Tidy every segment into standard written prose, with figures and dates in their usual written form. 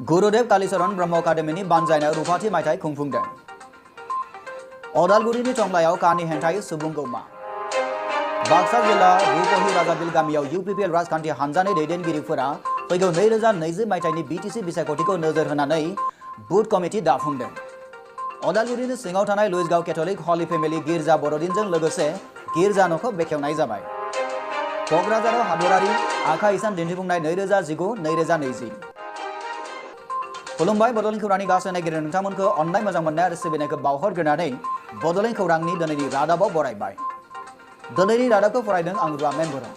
गुरुदेव कालीचरण ब्रह्म अकादेमीनि बानजायनाय रुफाथि मायथाइ खुंफुंदों। अदालगुरिनि टंलायाव कानि हेंथायै सुबुं गौमा। बाक्सा जिल्ला रुपहि राजाबिल गामियाव UPPL राजखान्थि हानजानि दैदेनगिरिफोरा फैगौ 2020 मायथाइनि BTC बिसायख'थिखौ नोजोर होनानै बुथ कमिटि दाफुंदों। अदालगुरिनि सिङाव थानाय लुइसगाव केथलिक हलि फेमिलि गिर्जा बर'दिनजों लोगोसे गिर्जा न'खौ बेखेवनाय जाबाय। क'क्राझाराव हादरारि आखा इसान दिन्थिफुंनाय 2019-2020। खुलुमबाय बड'लेण्ड खौरांनि गासै नायगिरि नोंथांमोनखौ अननाय मोजां मोननाय आरो सिबिनायखौ बावहरग्रोनानै बड'लेण्ड खौरांनि दिनैनि रादाबाव बरायबाय। दिनैनि रादाबखौ फरायदों आं रुवामेन बर'।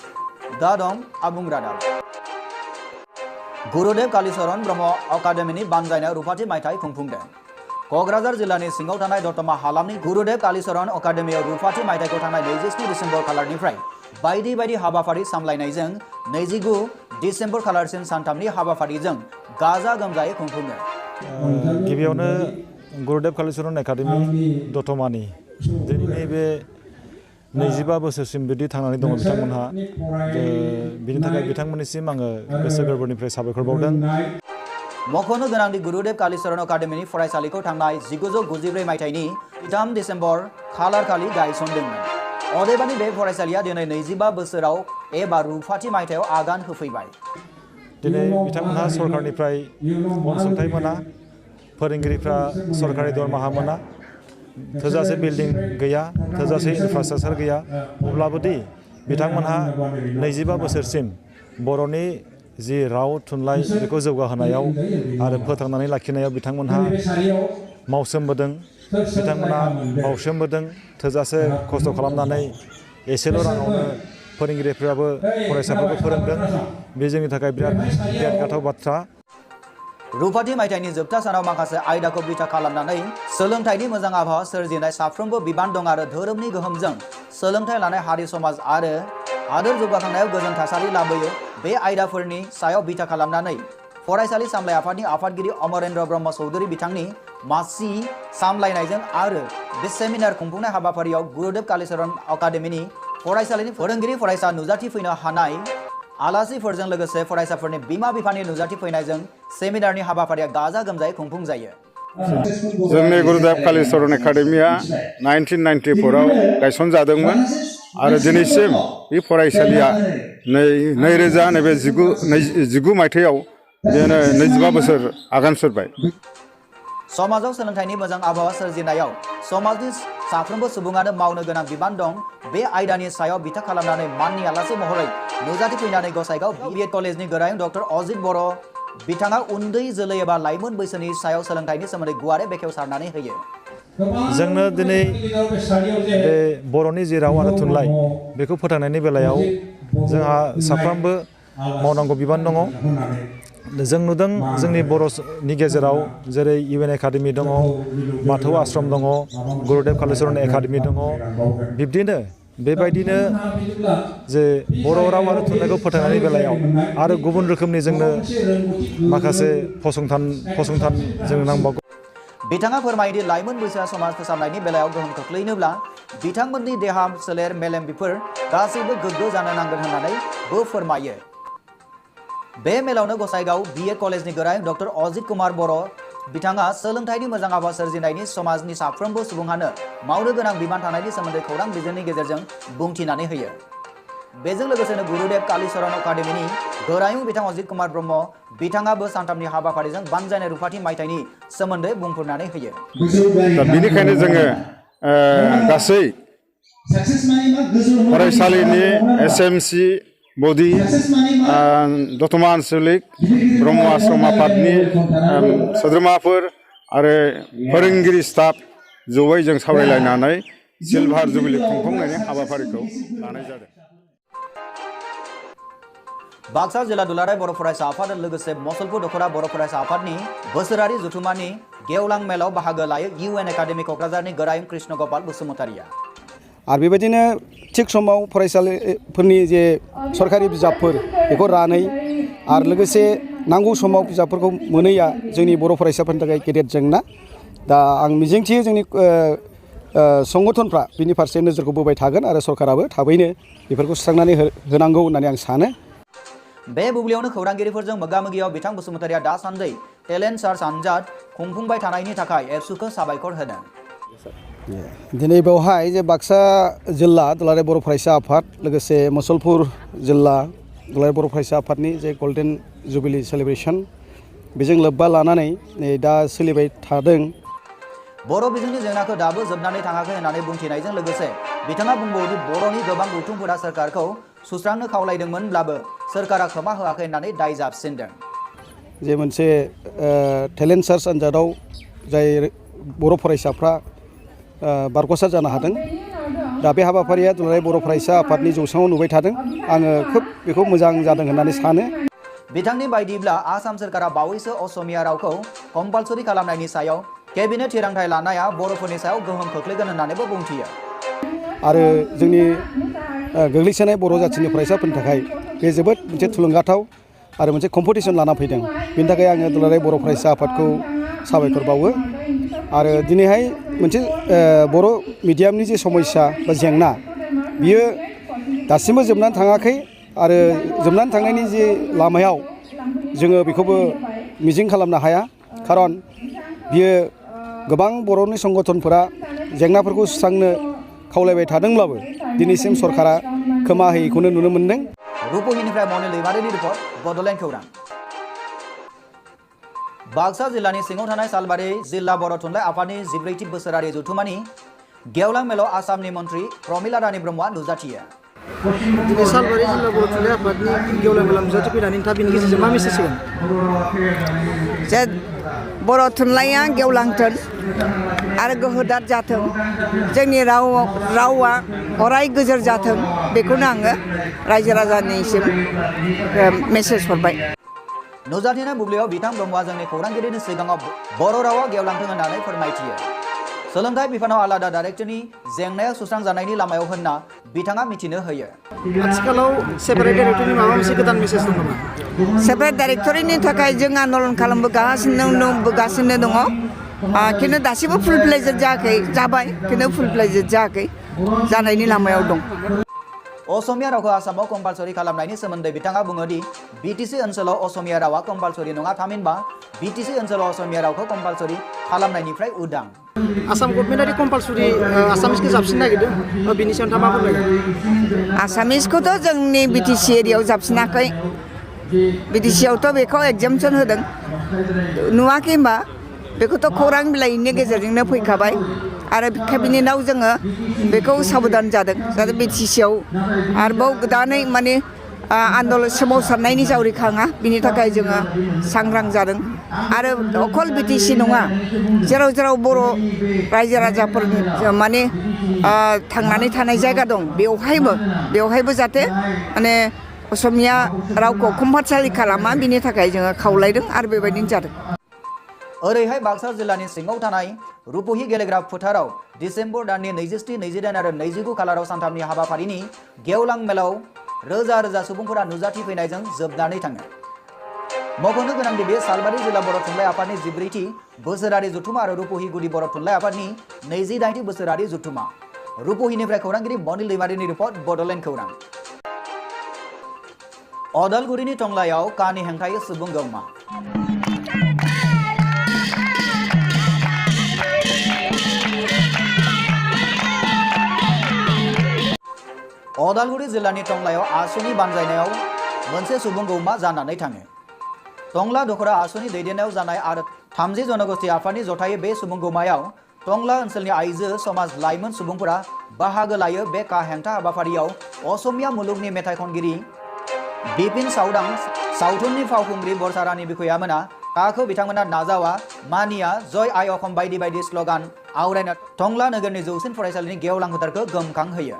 दा दं आबुं रादाब। गुरुदेव कालीचरण ब्रह्म अकादेमीनि बानजायनाय रुफाथि मायथाइ खुंफुंदों। क'क्राझार जिल्लानि सिङाव थानाय दतमा हालामनि गुरुदेव कालीचरण अकादेमीयाव रुफाथि मायथाइखौ थांनाय 27 डिसेम्बर खालारनिफ्राय बायदि बायदि हाबाफारि सामलायनायजों 29 डिसेम्बर खालारसिम सानथामनि हाबाफारिजों गाजा गोमजायै खुंफुङो। गिबियावनो गुरुदेव कालीचरण एकाडेमी दतमानि दिनैनि बे 25 बोसोरसिम बिदि थांनानै दङ बिथांमोनहा। बिनि थाखाय बिथांमोननिसिम आङो गोसो गोरबोनिफ्राय साबायखर बावदों। मख'नो गोनांदि गुरुदेव कालीचरण अकादेमीनि फरायसालिखौ थांनाय 1994 मायथाइनि 3 डिसेम्बर खालारखालि गायसनदोंमोन। अदेबानि बे फरायसालिया दिनै 25 बोसोराव एबा रुफाथि मायथाइयाव आगान होफैबाय। दिनै बिथांमोनहा सरकारनिफ्राय अनसुंथाइ मोना, फोरोंगिरिफ्रा सरकारि दरमाहा मोना, थोजासे बिल्डिं गैया, थोजासे इनफ्रास्ट्राक्चार गैया। अब्लाबो दि बिथांमोनहा 25 बोसोरसिम बर'नि जि राव थुनलाइ बेखौ जौगाहोनायाव आरो फोथांनानै लाखिनायाव बिथांमोनहा मावसोमबोदों, बिथांमोनहा बावसोमबोदों। थोजासे खस्थ' खालामनानै एसेल' राङावनो फोरोंगिरिफ्राबो फरायसाफोरखौ फोरोंदों। बे जोंनि थाखाय बिराद गोग्गाथाव बाथ्रा। रुफाथि मायथाइनि जोबथा सानाव माखासे आयदाखौ बिथा खालामनानै सोलोंथाइनि मोजां आबहावा सोरजिनाय साफ्रोमबो बिबान दं आरो धोरोमनि गोहोमजों सोलोंथाइ लानाय हारि समाज आरो हादोर जौगाखांनायाव गोजोन थासारि लाबोयो। बे आयदाफोरनि सायाव बिथा खालामनानै फरायसालि सामलाय आफादनि आफादगिरि अमरेन्द्र ब्रह्म चौधुरी बिथांनि मासि सामलायनायजों आरो बे सेमिनार खुंफुंनाय हाबाफारियाव गुरुदेव कालीचरण अकादेमीनि फरायसालिनि फोरोंगिरि फरायसा नुजाथि फैनो हानाय आलासिफोरजों लोगोसे फरायसाफोरनि बिमा बिफानि नुजाथि फैनायजों सेमिनारनि हाबाफारिया गाजा गोमजायै खुंफुंजायो। जोंनि गुरुदेव कालीचरण एकाडेमिया 1994 आव गायसनजादोंमोन आरो दिनैसिम बे फरायसालिया 2019 मायथाइयाव बेनो 25 बोसोर आगान सुरबाय। समाजाव सोलोंथाइनि मोजां आबहावा सोरजिनायाव समाजनि साफ्रोमबो सुबुङानो मावनो गोनां बिबान दं। बे आयदानि सायाव बिथा खालामनानै माननि आलासि महरै नुजाथि फैनानै गसाइगाव BEd कलेजनि गोरायुं डक्टर अजित बर' बिथाङा उन्दै जोलै एबा लाइमोन बैसोनि सायाव सोलोंथाइनि सोमोन्दै गुवारै बेखेवसारनानै होयो। जोंनो दिनै बे बर'नि जि राव आरो थुनलाइ बेखौ फोथांनायनि बेलायाव जोंहा साफ्रोमबो मावनांगौ बिबान दङ। जों नुदों जोंनि बर'नि गेजेराव जेरै UN एकाडेमि दङ, बाथौ आश्रम दङ, गुरुदेव कालीचरण एकाडेमि दङ। बिब्दिनो बेबायदिनो जे बर' राव आरो थुनलाइखौ फोथांनायनि बेलायाव आरो गुबुन रोखोमनि जोंनो माखासे फसंथान जोंनो नांबावगौ। बिथाङा फोरमायोदि लाइमोन बैसोआ समाज फोसाबनायनि बेलायाव गोहोम खोख्लैनोब्ला बिथांमोननि देहा सोलेर मेलेम बेफोर गासैबो गोग्गो जानो नांगोन होननानैबो फोरमायो। बे मेलावनो गसाइगाव BEd कलेजनि गोरायुं डक्टर अजित कुमार बर' बिथाङा सोलोंथाइनि मोजां आबहावा सोरजिनायनि समाजनि साफ्रोमबो सुबुङानो मावनो गोनां बिबान थानायनि सोमोन्दै खौरां बिजोंनि गेजेरजों बुंथिनानै होयो। बेजों लोगोसेनो गुरुदेव कालीचरण अकादेमीनि गोरायुं बिथां अजित कुमार ब्रह्म बिथाङाबो सानथामनि हाबाफारिजों बानजायनाय रुफाथि मायथाइनि सोमोन्दै बुंफोरनानै होयो। बेनिखायनो जोङो गासै फरायसालिनि SMC बडि दतमा आन्चलिक ब्रह्म आश्रम आफादनि सोद्रोमाफोर आरो फोरोंगिरि स्टाफ जयै जों सावरायलायनानै सिलभार जुबिलि खुंफुंनायनि हाबाफारिखौ लानाय जादों। बाक्सा जिल्ला दुलाराय बर' फरायसा आफाद लोगोसे मसलपुर दख'रा बर' फरायसा आफादनि बोसोरारि जथुमानि गेवलां मेलाव बाहागो लायो UN एकाडेमि क'क्राझारनि गोरायुं कृष्ण गपाल बसुमतारिया। आरो बेबायदिनो थिग समाव फरायसालिफोरनि जे सरकारि बिजाबफोर बेखौ रानै आरो लोगोसे नांगौ समाव बिजाबफोरखौ मोनैया जोंनि बर' फरायसाफोरनि थाखाय गेदेर जेंना। दा आं मिजिंथियो जोंनि संगठनफ्रा बिनि फारसे नोजोरखौ बोबाय थागोन आरो सरकाराबो थाबैनो बेफोरखौ सुस्रांनानै होनांगौ होननानै आं सानो। बे बुब्लियावनो खौरांगिरिफोरजों मोगा-मोगियाव बिथां बसुमतारिया दासान्दि टेलेन्ट सार्च आनजाद खुंफुंबाय थानायनि थाखाय एबसुखौ साबायखर होदों। दिनै बेवहाय जे बाक्सा जिल्ला दुलाराय बर' फरायसा आफाद लोगोसे मुसलपुर जिल्ला दुलाराय बर' फरायसा आफादनि जे गल्डेन जुबिलि सेलिब्रेसन बेजों लोब्बा लानानै दा सोलिबाय थादों। बर' बिजोंनि जेंनाखौ दाबो जोबनानै थाङाखै होननानै बुंथिनायजों लोगोसे बिथाङा बुंबावदि बर'नि गोबां गौथुमफोरा सोरखारखौ सुस्रांनो खावलायदोंमोनब्लाबो सोरखारा खोमा होआखै होननानै दाय जाबसिनदों। जे मोनसे टेलेन्ट सार्च आनजादाव जाय बर' फरायसाफ्रा बारग'सार जानो हादों दा बे हाबाफारिया दुलाराय बर' फरायसा आफादनि जौसाङाव नुबाय थादों। आङो खोब बेखौ मोजां जादों होननानै सानो। बिथांनि बायदिब्ला आसाम सोरखारा बावैसो असमिया रावखौ कम्पालसरि खालामनायनि सायाव केबिनेट थिरांथाय लानाया बर'फोरनि सायाव गोहोम खोख्लैगोन होननानैबो बुंथियो। आरो जोंनि गोग्लैसोनाय बर' जाथिनि फरायसाफोरनि थाखाय बे जोबोद मोनसे थुलुंगाथाव आरो मोनसे कम्पिटिसन लाना फैदों। बेनि थाखाय आङो दुलाराय बर' फरायसा आफादखौ साबायखर बावो। आरो दिनैहाय मोनसे बर' मिडियामनि जे समस्या बा जेंना बियो दासिमबो जोबनानै थाङाखै आरो जोबनानै थांनायनि जे लामायाव जोङो बेखौबो मिजिं खालामनो हाया। खारन बियो गोबां बर'नि संगठनफोरा जेंनाफोरखौ सुस्रांनो खावलायबाय थादोंब्लाबो दिनैसिम सरकारा खोमा होयैखौनो नुनो मोन्दों। रुपहिनिफ्राय मनिल दैमारिनि रिपर्ट बड'लेण्ड खौरां। बाक्सा जिल्लानि सिङाव थानाय सालबारि जिल्ला बर' थुनलाइ आफादनि 14थि बोसोरारि जथुमानि गेवलां मेलाव आसामनि मन्त्रि प्रमिला रानी ब्रह्मआ नुजाथियो। दिनै सालबारि जिल्ला बर' थुनलाइ आफादनि गेवलां मेलाव नुजाथिफैनानै नोंथाङा बेनि गेजेरजों मा मेसेज होगोन? जे बर' थुनलाइया गेवलांथों आरो गोहोदार जाथों, जोंनि रावा अराय गोजोर जाथों, बेखौनो आङो रायजो राजानिसिम मेसेज हरबाय। नुजाथिनाय बुब्लियाव बिथां ब्रह्मआ जोंनि खौरांगिरिनि सिगाङाव बर' रावा गेवलांथों होननानै फोरमायथियो। सोलोंथाइ बिफानाव आलादा डाइरेक्टरनि जेंनाया सुस्रांजानायनि लामायाव होनना बिथाङा मिथिनो होयो। आथिखालाव सेपारेट डाइरेक्टरनि माबा मोनसे गोदान मेसेज दं नामा? सेपारेट डाइरेक्टरनि थाखाय जों आन्दलन खालामबोगासिनो दङ। खिन्थु दासिमबो फुल फ्लेजेड जायाखै, जाबाय खिन्थु फुल फ्लेजेड जायाखै, जानायनि लामायाव दं। असमिया रावखौ आसामाव कम्पालसरि खालामनायनि सोमोन्दै बिथाङा बुङोदि बिटिसि ओनसोलाव असमिया रावा कम्पालसरि नङा, थामहिनबा बिटिसि ओनसोलाव असमिया रावखौ कम्पालसरि खालामनायनिफ्राय उदां। आसाम गभर्नमेन्टआरि कम्पालसरि आसामिसखौ जाबसिन नागिरदों, बिनि सायाव नोंथाङा मा फोरमायगोन? आसामिसखौथ' जोंनि बिटिसि एरियायाव जाबसिनाखै। बिटिसियावथ' बेखौ एगजामसन होदों, नुवाखै होनबा बेखौथ' खौरां बिलाइनि गेजेरजोंनो फैखाबाय आरो केबिनेटआव जोङो बेखौ साबधान जादों जाहाथे बिटिसियाव आरोबाव गोदानै माने आन्दलन सोमावसारनायनि जावरिखाङा, बिनि थाखाय जोङो सांग्रां जादों। आरो अखल बिटिसि नङा, जेराव जेराव बर' रायजो राजाफोर माने थांनानै थानाय जायगा दं बेवहायबो जाहाथे माने असमिया रावखौ कम्पालसरि खालामा, बिनि थाखाय जोङो खावलायदों आरो बेबायदिनो जादों। ओरैहाय बाक्सा जिल्लानि सिङाव थानाय रुपहि गेलेग्रा फोथाराव डिसेम्बर दाननि 27, 28 आरो 29 खालाराव सानथामनि हाबाफारिनि गेवलां मेलाव रोजा रोजा सुबुंफोरा नुजाथिफैनायजों जोबनानै थाङो। मख'नो गोनांदि बे सालबारि जिल्ला बर' थुनलाइ आफादनि 14थि बोसोरारि जथुमा आरो रुपहि गुदि बर' थुनलाइ आफादनि 28थि बोसोरारि जथुमा। रुपहिनिफ्राय खौरांगिरि मनिल दैमारिनि रिपर्ट बड'लेण्ड खौरां। अदालगुरिनि टंलायाव कानि हेंथायै सुबुं गौमा। अदालगुरि जिल्लानि टंलायाव आसुनि बानजायनायाव मोनसे सुबुं गौमा जानानै थाङो। टंला दखरा आसुनि दैदेननायाव जानाय आरो 30 जनगोष्ठी आफादनि जथायै बे सुबुं गौमायाव टंला ओनसोलनि आइजो समाज लाइमोन सुबुंफोरा बाहागो लायो। बे का हेंथा हाबाफारियाव असमिया मुलुगनि मेथाइ खनगिरि बिपिन साउदां, सावथुननि फावखुंग्रि बरसारानि बिखुयामोना काखौ बिथांमोना नाजावा, मानिया, जय आइ अखम बायदि बायदि स्लगान आवरायना टंला नोगोरनि जौसिन फरायसालिनि गेवलां फोथारखौ गोमखांहोयो।